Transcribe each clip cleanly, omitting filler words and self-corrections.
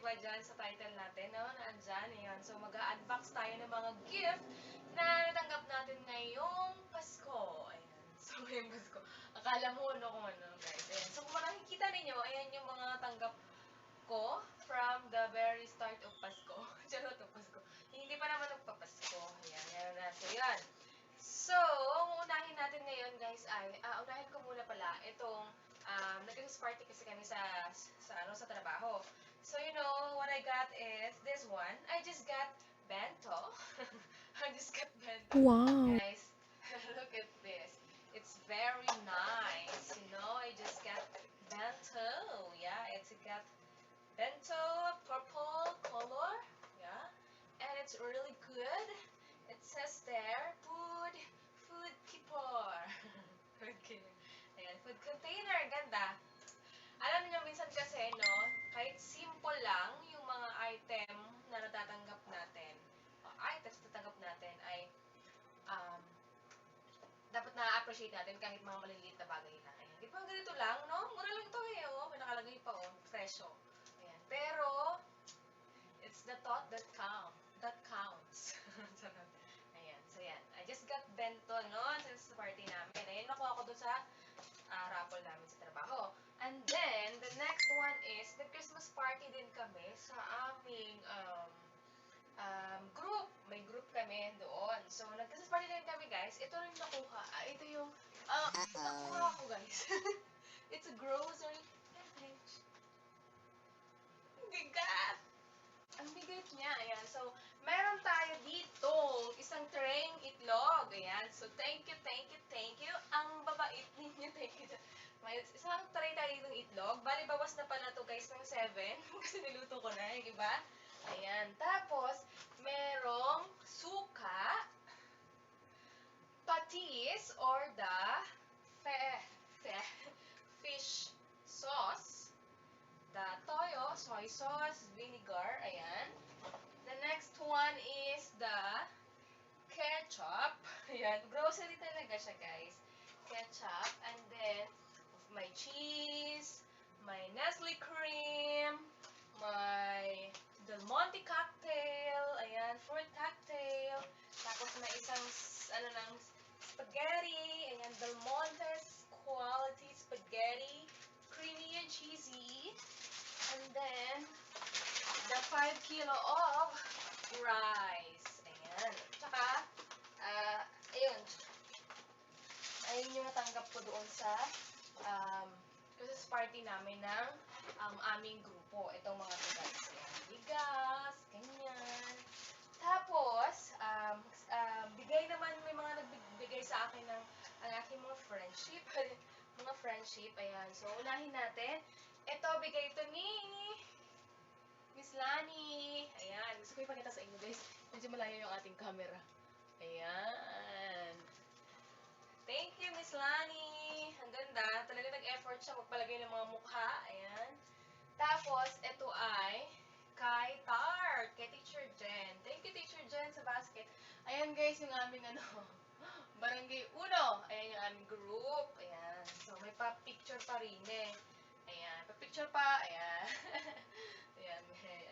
ba dyan sa title natin, no? Naandyan, ayan. So, mag-a-unbox tayo ng mga gift na natanggap natin ngayong Pasko. Ayan. So, ngayong Pasko. Akala mo, no, kung ano, guys. Ayan. So, kung makikita ninyo, ayan yung mga tanggap ko from the very start of Pasko. Charot of Pasko. Hindi pa naman nagpapasko. Ayan, ayan na. So, yan. So, ang unahin natin ngayon, guys, ay, unahin ko muna pala, itong, nag-Christmas party kasi kami sa trabaho. So, you know, what I got is this one. I just got bento. I just got bento. Wow. Guys, look at this. It's very nice. You know, I just got bento. Yeah, it's got bento, purple color. Yeah, and it's really good. It says there, food keeper. Food keeper. Ayan, food container. Ganda. Alam niyo, minsan kasi, no, kahit simple lang yung mga item na natatanggap natin, o items na tatanggap natin ay um, dapat na-appreciate natin kahit mga maliliit na bagay lang. Ayan. Di ba ganito lang, no? Mura lang ito eh, oh. May nakalagay pa, oh. Presyo. Ayan. Pero, it's the thought that counts. Ayan. So, yan. I just got bento, no? Since the party namin. Ayan, nakuha ko doon sa raffle namin sa trabaho. And then, the next one is, the Christmas party din kami sa aming group. May group kami doon. So, nag-Christmas party din kami, guys. Ito rin nakuha. Ito yung, nakuha ko, guys. It's a grocery package. Ang bigat! Ang bigat niya. Ayan. So, meron tayo dito isang tray itlog. Ayan. So, thank you. Ang babait ninyo. Thank you. May isang tray tayo ditong itlog. Bali, bawas na pala to guys ng 7. Kasi niluto ko na. Yung iba. Ayan. Tapos, merong suka, patis, or the fish sauce, the toyo, soy sauce, vinegar, ayan. The next one is the ketchup. Ayan, grocery talaga siya, guys. Ketchup, and then my cheese, my Nestle cream, my Del Monte cocktail, ayan, fruit cocktail. Tapos may isang, spaghetti, ayan, Del Monte's quality spaghetti, creamy and cheesy. And then, the 5 kilo of rice. Ayan. Tsaka, ayun. Ayun yung natanggap ko doon sa Christmas party namin ng aming grupo. Itong mga to guys. Ayan. Bigas, ganyan. Tapos, bigay naman, may mga nagbigay sa akin ng ang aking mga friendship. Mga friendship, ayan. So, unahin natin. Ito, bigay ito ni Miss Lani. Ayan. Gusto ko ipakita sa inyo, guys. Medyo malayo yung ating camera. Ayan. Thank you, Miss Lani. Ang ganda. Talaga nag-effort siya magpalagay ng mga mukha. Ayan. Tapos, ito ay kay Tart, kay Teacher Jen. Thank you, Teacher Jen, sa basket. Ayan, guys, yung aming Barangay Uno. Ayan yung aming group. Ayan. So, may pa-picture pa rin eh. Ayan. Pa-picture pa. Ayan. Ayan.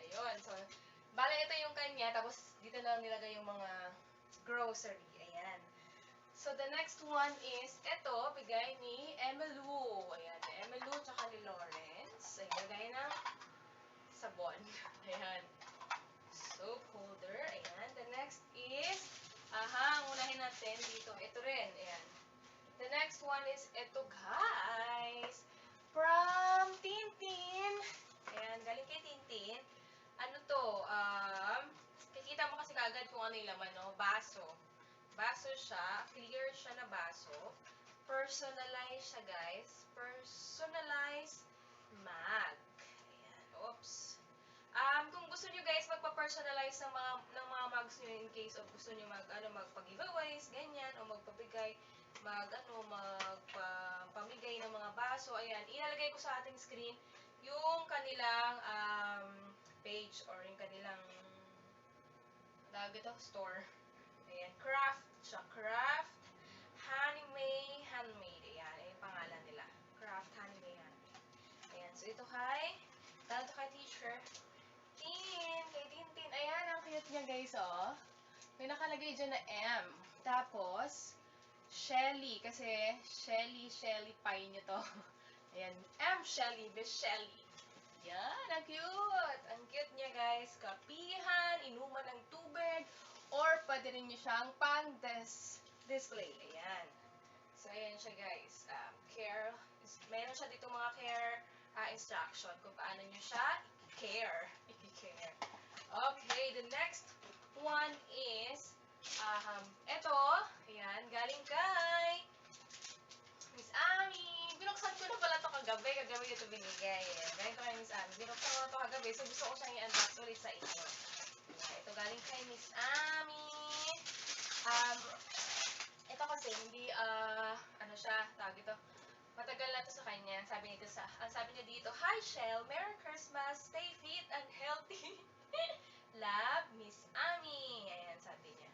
Ayun. So, bale, ito yung kanya. Tapos, dito na nilagay yung mga grocery. Ayan. So, the next one is, ito, bigay ni Emilu. Ayan. Emilu, tsaka ni Lawrence. Ayan. Bigay ng sabon. Ayan. Soap holder. Ayan. The next is, ang unahin natin dito. Ito rin. Ayan. The next one is, ito guys. From Tintin. Ayan. Galing kay Tintin. Ano to? Kikita mo kasi kagad kung ano yung laman, no? Baso. Baso siya. Clear siya na baso. Personalized siya, guys. Personalized mug. Ayan. Oops. Kung gusto niyo guys magpa-personalize ng mga mugs niyo in case of gusto niyo magpa-giveaways, ganyan, o magpabigay, magpamigay ng mga baso, ayan, ilalagay ko sa ating screen yung kanilang page or yung kanilang store. Ayan, craft handmade, ayan, yung pangalan nila. Craft handmade. Ayan, so ito kay teacher cute niya guys, oh. May nakalagay dyan na M. Tapos, Shelly. Kasi, Shelly pie niyo to. Ayan. M. Shelly. Miss Shelly. Yan. Ang cute. Ang cute niya guys. Kapihan, inuman ng tubig, or pwede rin niyo siyang display. Ayan. So, ayan siya guys. Care. Meron siya dito mga care instruction kung paano niyo siya i-care. Okay, the next one is, eto, ayan, galing kay Miss Ami. Binuksan ko na pala ito kagabi ito binigay. Galing kay Miss Ami. Binuksan ko na ito kagabi, so gusto ko siyang i-unbox ulit sa inyo. Ito galing kay Miss Ami. Ito kasi, hindi, ano siya, tawag ito, matagal na ito sa kanya. Ang sabi niya dito, Hi Shell, Merry Christmas, stay fit and healthy. Love, Miss Ami. Ayan, sabi niya.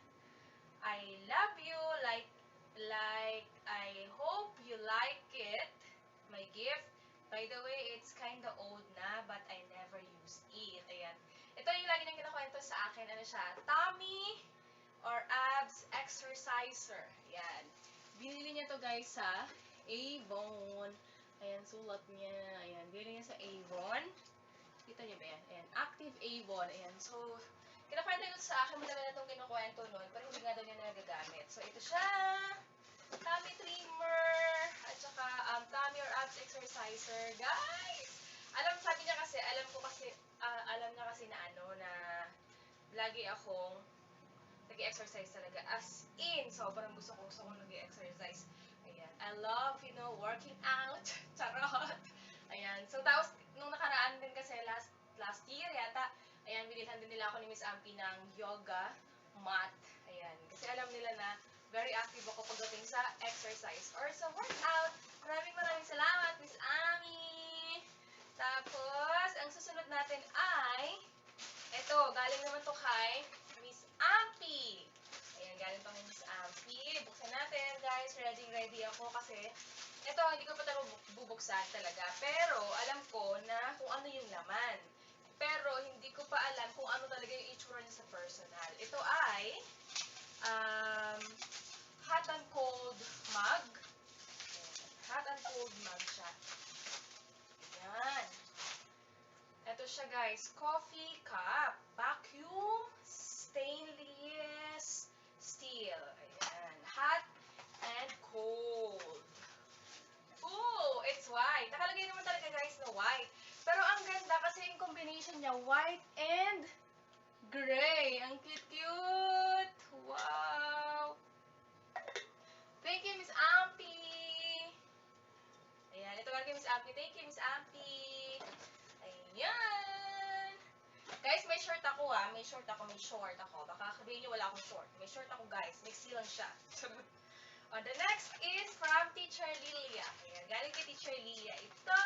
I love you like I hope you like it. My gift. By the way, it's kinda old na, but I never used it. Ayan. Ito yung lagi niyang kinakwento sa akin. Ano siya? Tummy or abs exerciser. Ayan. Binili niya to guys sa Avon. Ayan, sulat niya. Ayan, binili niya sa Avon. Kita niyo ba yan? Ayan, Active Avon. Ayan, so, kinakwento nyo sa akin, matagal na itong kinukwento nun, pero hindi nga daw niya nagagamit. So, ito siya, tummy trimmer, at saka tummy or abs exerciser. Guys! Sabi niya kasi, alam niya kasi na na lagi akong nag-exercise talaga. As in, sobrang gusto kong nag-exercise. Ayan, I love, working out. Charot! Ayan, so tapos, nung nakaraan din kasi last year yata, ayan, binilhan din nila ako ni Miss Ampi ng yoga mat. Ayan, kasi alam nila na very active ako pagdating sa exercise or sa workout. Maraming salamat, Miss Ami! Tapos, ang susunod natin ay, eto, galing naman to kay Miss Ampi. Ayan, galing to kay Miss Ampi. Buksan natin, guys. Ready ako kasi ito, hindi ko pa talaga bubuksan talaga. Pero, alam ko na kung ano yung laman. Pero, hindi ko pa alam kung ano talaga yung itsura niya sa personal. Ito ay, hot and cold mug. Hot and cold mug siya. Ayan. Ito siya guys, coffee cup. Vacuum stainless steel. Ayan. Hot and cold. Ooh, it's white. Nakalagay naman talaga guys na white. Pero ang ganda kasi yung combination niya, white and gray. Ang cute-cute. Wow. Thank you, Miss Ampi. Ayan, ito kay Miss Ampi. Thank you, Miss Ampi. Ayan. Guys, may short ako May short ako. Baka sabihin niyo wala akong short. May short ako guys. Mixi lang siya. The next is from Teacher Lilia. Ayan, galing kay Teacher Lilia. Ito.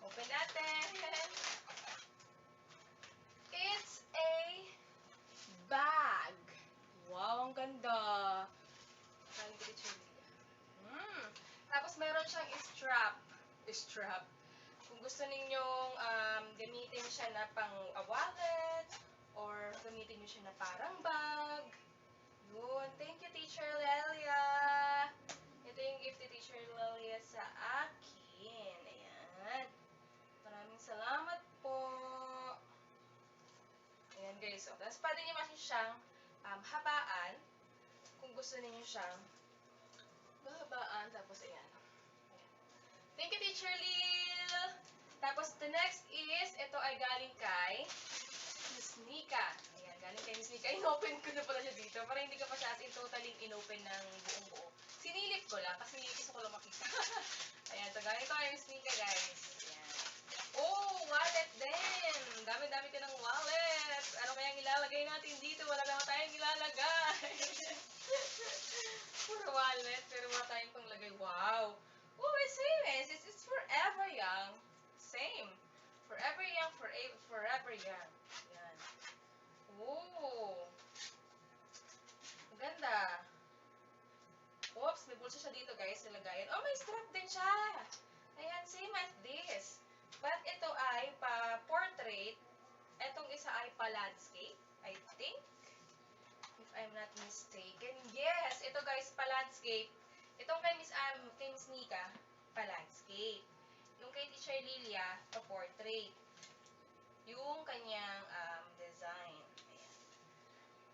Open natin. It's a bag. Wow, ang ganda. Galing kay Teacher Lilia. Tapos meron siyang strap. Kung gusto ninyong gamitin siya na pang wallet or gamitin niyo siya na parang bag. Yun. Thank you, Teacher Lelia. Ito yung gift ni Teacher Lelia sa akin. Ayan. Maraming salamat po. Ayan, guys. So, tapos pwede niyo kasi siyang habaan. Kung gusto niyo siyang habaan. Tapos, ayan. Thank you, Teacher Lil. Tapos, the next is, ito ay galing kay Miss Nika. Ayan, galing kay Miss Nika. In-open ko na pala siya dito. Para hindi ka pa siya as in totally in-open ng buong-buo. Sinilip ko lang kasi gusto ko lang makita. Ayan, so galing ito kay Miss Nika, guys. Ayan. Oh, wallet din. Dami-dami ka ng wallet. Ano kayang ilalagay natin dito? Wala lang tayong ilalagay. Puro wallet, pero wala tayong panglagay. Wow. Oh, it's serious. It's forever young. Same. Forever young, forever young. Yan. Oh. Ang ganda. Oops, may bulsa siya dito, guys. Nilagayan. Oh, may strap din siya. Ayan, same as this. But ito ay pa-portrait. Itong isa ay pa-landscape, I think. If I'm not mistaken. Yes, ito guys, pa-landscape. Itong kay Miss Nika, pa-landscape. Yung kay Teacher Lilia, pa-portrait. Yung kanyang design. Ayan.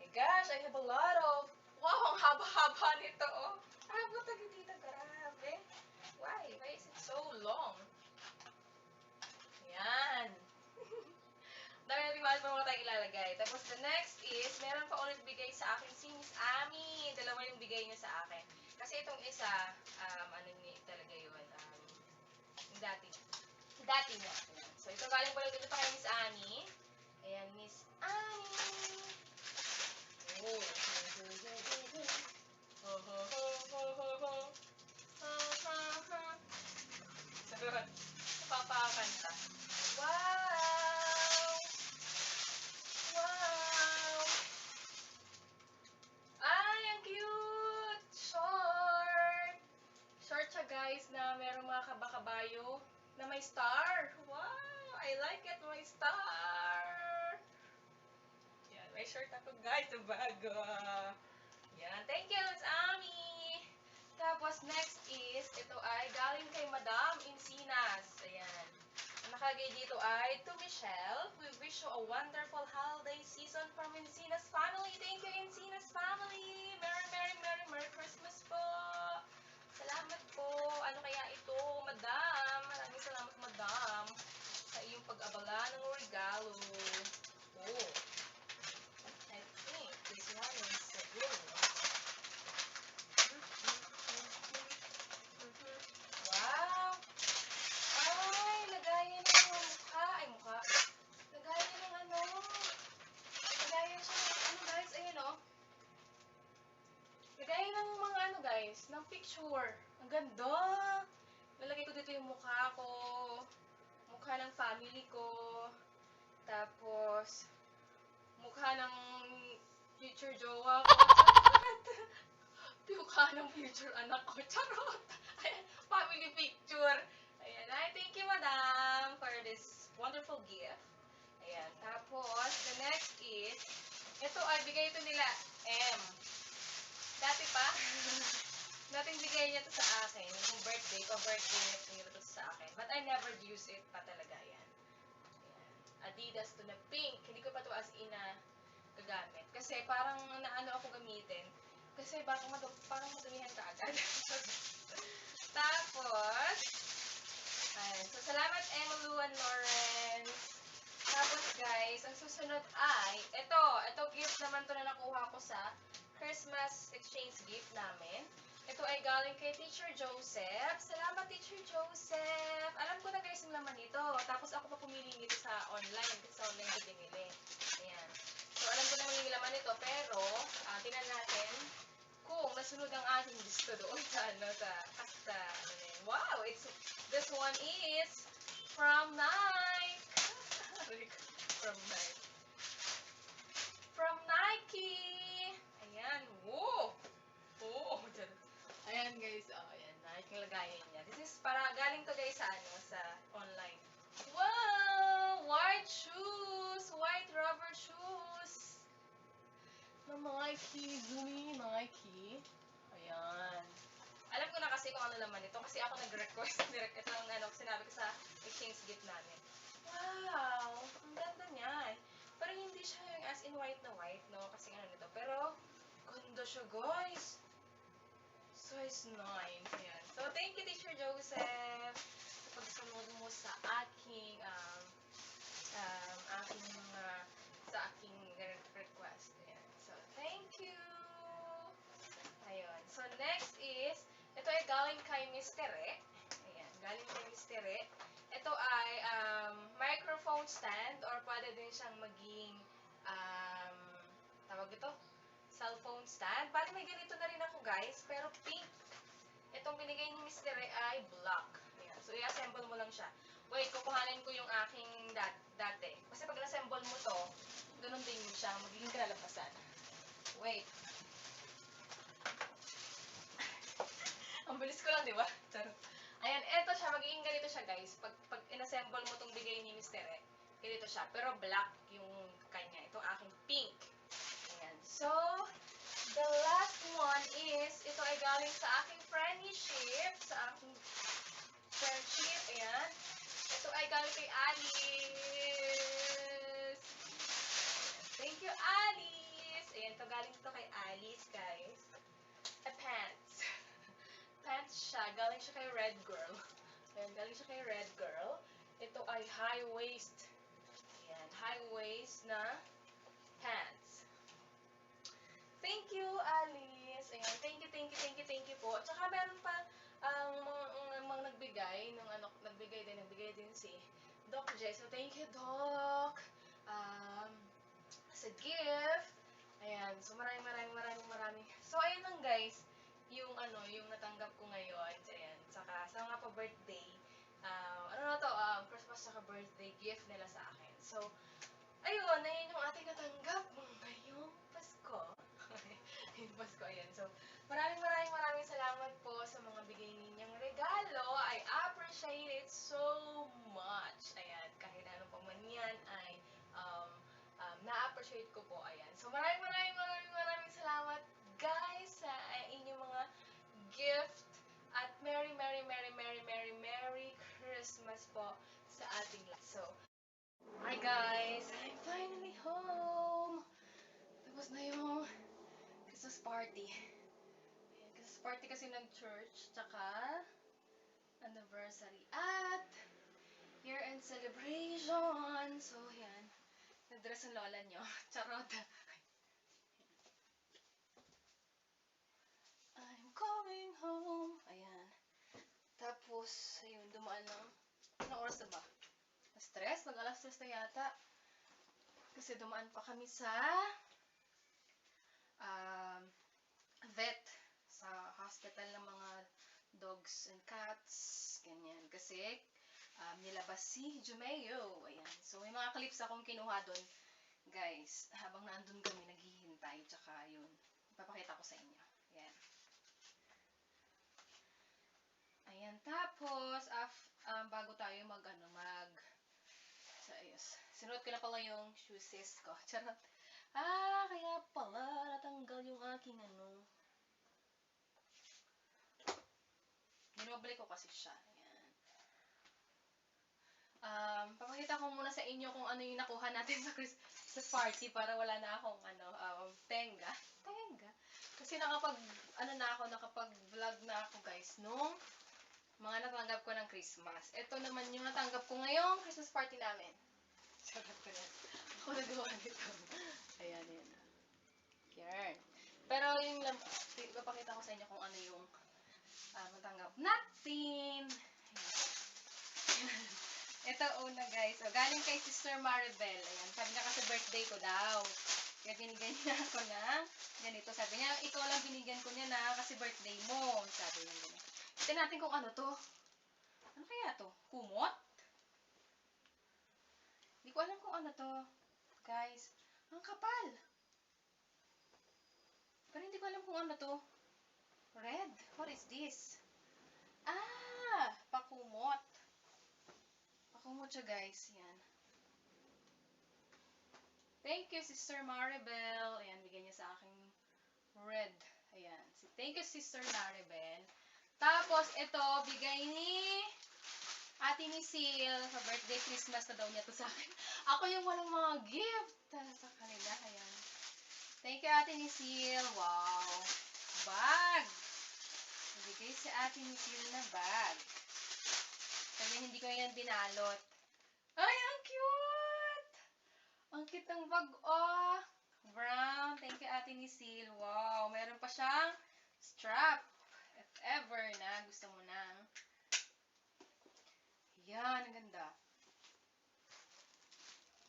My gosh, I have a lot of... Wow, ang haba-haba nito, oh. Haba talaga dito, grabe. Why? Why is it so long? Ayan. Dami natin mahal pa mga tayong ilalagay. Tapos the next is, meron pa ulit bigay sa akin si Miss Ami. Dalawa yung bigay niya sa akin. Kasi itong isa, ano niya talaga yun, yung dati niya. Ayan. So ito galing pala dito pa kay Miss Ami. Ayan, Miss Ami. Oh. Ho, ho, ho, ho, ho, ho. Ha, ha, ha. Sarot. Napapakanta. Wow! Wow! Ay, ang cute! Short! Short siya guys na merong mga kabakabayo na may star. Wow! I like it, may star! Yan, may short ako guys na bago. Yan, thank you, Miss Ami! Tapos next is, ito ay galing kay Madam Encinas. Ayan. Ang nakalagay dito ay, to Michelle, we wish you a wonderful holiday season from Encinas family. Thank you, Encinas family! Merry, Merry, Merry, Merry Christmas po! Salamat po! Ano kaya ito, Madam? Maraming salamat, Madam, sa iyong pag-abala ng regalo. Oh, I think this one is a good one. Wow! Ay, lagayan ng mukha. Ay, mukha. Lagayan ng ano. Lagayan siya ng ano, guys. Ayun, oh. Lagayan ng mga ano, guys. Ng picture. Ang ganda. Lalagay ko dito yung mukha ko. Mukha ng family ko. Tapos, mukha ng future jowa ko. Mukha ng future anak ko. Charot! Ayan, family picture. Ayan. Ay, thank you, Madam, for this wonderful gift. Ayan. Tapos, the next is, ito ay bigay ito nila, M. Dati pa, dating bigay niya ito sa akin. Yung birthday niya ito sa akin. But I never use it pa talaga. Ayan. Ayan. Adidas to na pink. Hindi ko pa ito as in na gagamit. Kasi parang naano ako gamitin. Kasi parang madumihan ka agad. Tapos, ayan. So, salamat Emmaluan Lawrence. Tapos, guys, ang susunod ay, ito gift naman to na nakuha ko sa Christmas exchange gift namin. Ito ay galing kay Teacher Joseph. Salamat, Teacher Joseph. Alam ko na guys yung laman nito. Tapos ako pa pumili nito sa online. Kasi sa online ko binili. Ayan. So, alam ko na yung laman nito. Pero, tingnan natin kung nasunod ang ating gusto doon sa wow! This one is from Nike. From Nike. Ayan. Whoa! Oh, ayan guys. Oh, ayan. Nike yung lagayan niya. This is para galing to guys sa online. Wow! White shoes! White rubber shoes! Na Nike. Gumi Nike. Ayan. Alam ko na kasi kung ano naman ito. Kasi ako nag-request. Ito ang sinabi ko sa exchange gift namin. Wow! Ang ganda niya. Pero hindi siya yung as in white na white, no? Kasi ano nito. Pero, ganda siya, guys. Size 9. Ayan. So, thank you, Teacher Joseph, sa pagsunod mo sa aking, sa aking request. Ayan. So, thank you. Ayun. So, next is, ito ay galing kay Miss Tere. Ayan. Galing kay Miss Tere. Ito ay, microphone stand or pwede din siyang maging, tawag ito, cellphone stand. Bali may ganito na rin ako guys, pero pink. Itong binigay ni Miss Tere ay black. Ayan. So, i-assemble mo lang siya. Wait, kukuhanin ko yung aking dati. Kasi pag na-assemble mo to, ganun din siya. Magiging kalalabasan. Wait. Ang bilis ko lang, di ba? Ayan, eto siya. Magiging ganito siya guys. Pag in-assemble mo tong bigay ni Miss Tere, ganito ganito siya. Pero black yung kanya. Itong aking pink. Ayan. So, the last one is, ito ay galing sa aking friendship. Sa aking friendship. Ayan. Ito ay galing kay Alice. Thank you, Alice. Ayan, ito galing ito kay Alice, guys. A pants. Pants siya. Galing siya kay Red Girl. Ayan, galing siya kay Red Girl. Ito ay high waist. Ayan, high waist na pants. Thank you, Alice. Ayan, thank you po. At saka meron pa mga nagbigay, nagbigay din si Doc J. So, thank you, Doc. Sa gift. Ayan, so maraming. So, ayun lang guys, yung natanggap ko ngayon. Ayan, saka sa mga pa-birthday, Christmas saka birthday gift nila sa akin. So, ayun yung ating natanggap ngayong Pasko. Ngayong Pasko, ayan. So, maraming salamat po sa mga bigay ninyong regalo. I appreciate it so much. Ayan, kahit ano pa man yan ay na-appreciate ko po. Ayan. So, maraming salamat guys sa inyong mga gift at Merry Christmas po sa ating lahat. So, hi guys! I'm finally home! Tapos na yung Christmas party. Ayan, Christmas party kasi ng church, tsaka anniversary at year-end celebration. So, yan. Nag-dress ang lola nyo. Charot. I'm going home. Ayan. Tapos, ayun, dumaan ng anong oras na ba? Na-stress? Mag-alas 3 na yata. Kasi dumaan pa kami sa vet. Sa hospital ng mga dogs and cats. Ganyan. Kasi, nilabas si Jumeo. Ayan. So, may mga clips akong kinuha doon. Guys, habang naandun kami, naghihintay. Tsaka, yun. Ipapakita ko sa inyo. Ayan. Ayan. Tapos, bago tayo so, ayos. Sinuot ko na pala yung shoes ko. Charot. Kaya pala, natanggal yung aking Binabalik ko kasi siya. Ayan. Papakita ko muna sa inyo kung ano yung nakuha natin sa Christmas party para wala na akong tenga. Kasi nakapag-vlog na ako guys nung mga natanggap ko ng Christmas. Ito naman yung natanggap ko ngayong Christmas party namin. Sarap ko na. Ako nagawa nito. Ayan, yan. Yan. Pero yung ipapakita ko sa inyo kung ano yung natanggap natin. Ito una guys. So, galing kay Sister Maribel. Ayan. Sabi niya kasi birthday ko daw. Kaya binigyan niya ako ng ganito. Sabi niya, ikaw lang binigyan ko niya na kasi birthday mo. Sabi niya ganito. Tignan natin kung ano to. Ano kaya to? Kumot? Hindi ko alam kung ano to. Guys, ang kapal. Pero hindi ko alam kung ano to. Red? What is this? Pakumot. Pakumot siya guys. Yan. Thank you, Sister Maribel. Ayan, bigyan niya sa aking red. Ayan. Thank you, Sister Maribel. Tapos, ito, bigay ni Ate ni Sil. Sa birthday Christmas na daw niya to sa akin. Ako yung walang mga gift sa kanila. Ayan. Thank you, Ate ni Sil. Wow. Bag. Bigay si Ate ni Sil na bag. Kaya hindi ko yan binalot. Ay, ang cute! Ang cute ng bag, oh. Brown. Thank you, Ate ni Sil. Wow. Meron pa siyang strap. If ever na gusto mo na. Yan, ang ganda.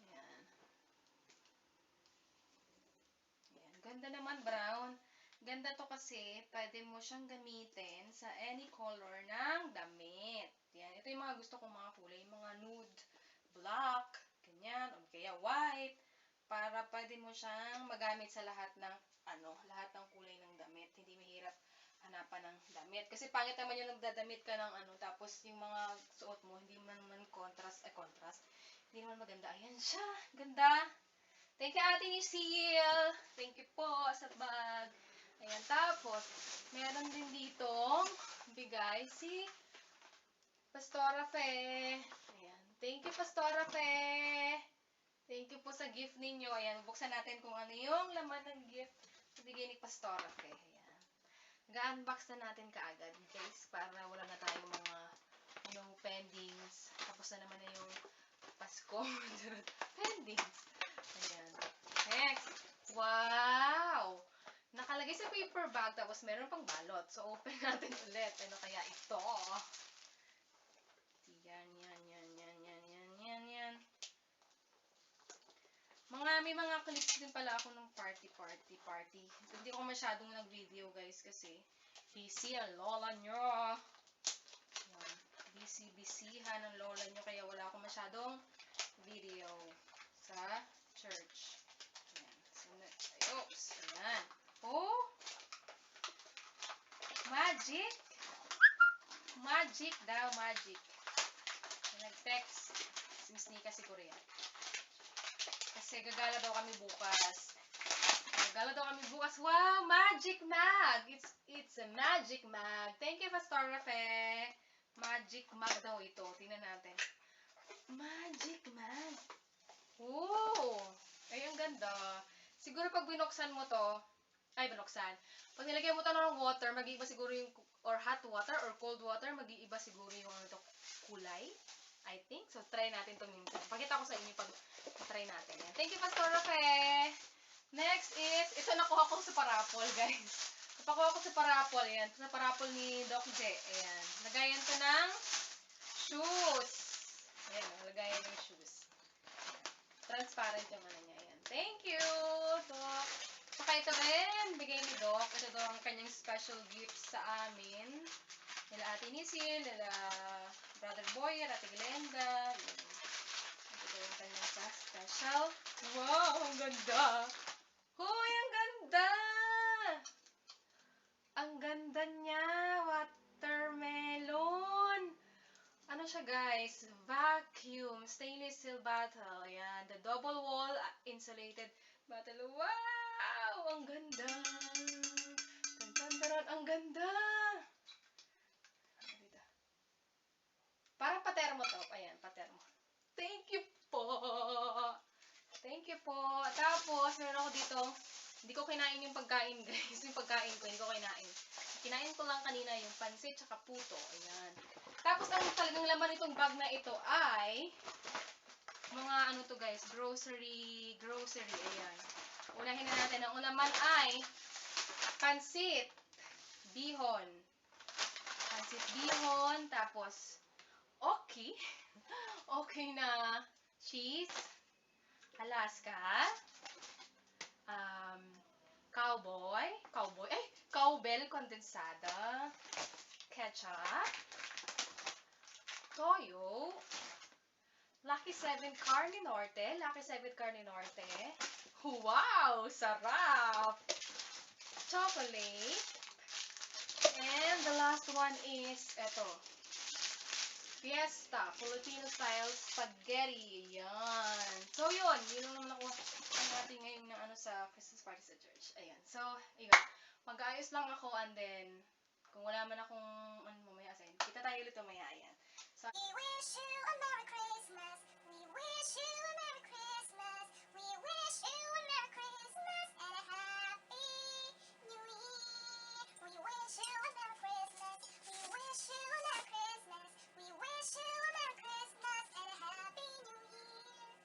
Yan. Yan. Ganda naman, brown. Ganda to kasi, pwede mo siyang gamitin sa any color ng damit. Yan. Ito yung mga gusto kong mga kulay. Mga nude, black, ganyan, o kaya white. Para pwede mo siyang magamit sa lahat ng kulay ng damit. Hindi mahirap hanapan ng damit. Kasi pangit naman yung nagdadamit ka ng tapos yung mga suot mo, hindi man contrast, Hindi naman maganda. Ayan siya. Ganda. Thank you, Ate Nisil. Thank you po sa bag. Ayan, tapos, meron din ditong bigay si Pastora Fe. Ayan. Thank you, Pastora Fe. Thank you po sa gift ninyo. Ayan, buksan natin kung ano yung laman ng gift na bigay ni Pastora Fe. Ayan. Ga-unbox na natin kaagad, guys, para wala na tayong mga pendings. Tapos na naman na yung Pasko. Pendings. Ayan. Next. Wow! Nakalagay sa paper bag, tapos meron pang balot. So, open natin ulit. Ano kaya ito? Yan. May mga clips din pala ako ng party. Hindi ako masyadong nag-video, guys, kasi busy ang lola nyo. Yan. Busy-busyhan ang lola nyo, kaya wala akong masyadong video sa church. Ayan. So, oops. Ayan. Oh! Magic! Magic daw, magic. Nag-text. Si Miss Nika siguro yan. Kasi gagala daw kami bukas. Wow! Magic mag! It's a magic mag. Thank you, Pastor Rafe. Magic mag daw ito. Tingnan natin. Magic mag. Oh! Ay, ang ganda. Siguro pag binuksan mo to, pag nilagyan mo to ng water, mag-iiba siguro yung, or hot water, or cold water, mag-iiba siguro yung kulay. I think. So, try natin ito minsan. Pakita ko sa inyo pag try natin. Yan. Thank you, Pastor Rafe. Next is, ito nakuha ko sa parapol, guys. Napakuha ko sa parapol. Ayan. Sa parapol ni Doc J. Ayan. Lagayan to ng shoes. Ayan. Lagayan ng shoes. Ayan. Transparent yung ano niya. Ayan. Thank you, Doc. Saka ito rin, bigay ni Doc. Ito daw ang kanyang special gift sa amin. Nila Ate Nisil, nila Brother Boyer, Ate Glenda. Ito daw ang kanyang special. Wow, ang ganda! Hoy, ang ganda! Ang ganda niya! Watermelon! Ano siya, guys? Vacuum, stainless steel bottle. Ayan, the double wall insulated bottle. Wow! Ang ganda! Ang ganda! Parang patermo to. Ayan, patermo. Thank you po! Thank you po. Tapos, meron ako dito, hindi ko kinain yung pagkain, guys. Yung pagkain ko, hindi ko kinain. Kinain ko lang kanina yung pansit tsaka puto. Ayan. Tapos, ang talagang laman itong bag na ito ay mga ano to, guys, grocery. Ayan. Unahin na natin. Ang laman ay pansit bihon. Tapos okay na cheese, Alaska, cowbell kondensada, ketchup, toyo, Lucky 7 Carne Norte. Wow! Sarap! Chocolate. And the last one is, eto, Fiesta, Filipino style spaghetti. Yan. So, yun lang naman nakuha natin ngayon na sa Christmas party sa church. Ayan. So, ayun. Mag-aayos lang ako and then, kung wala man akong, mamaya asayin, kita tayo ulit mamaya. Ayan. So, we wish you a Merry Christmas. We wish you a Merry Christmas. We wish you a Merry Christmas.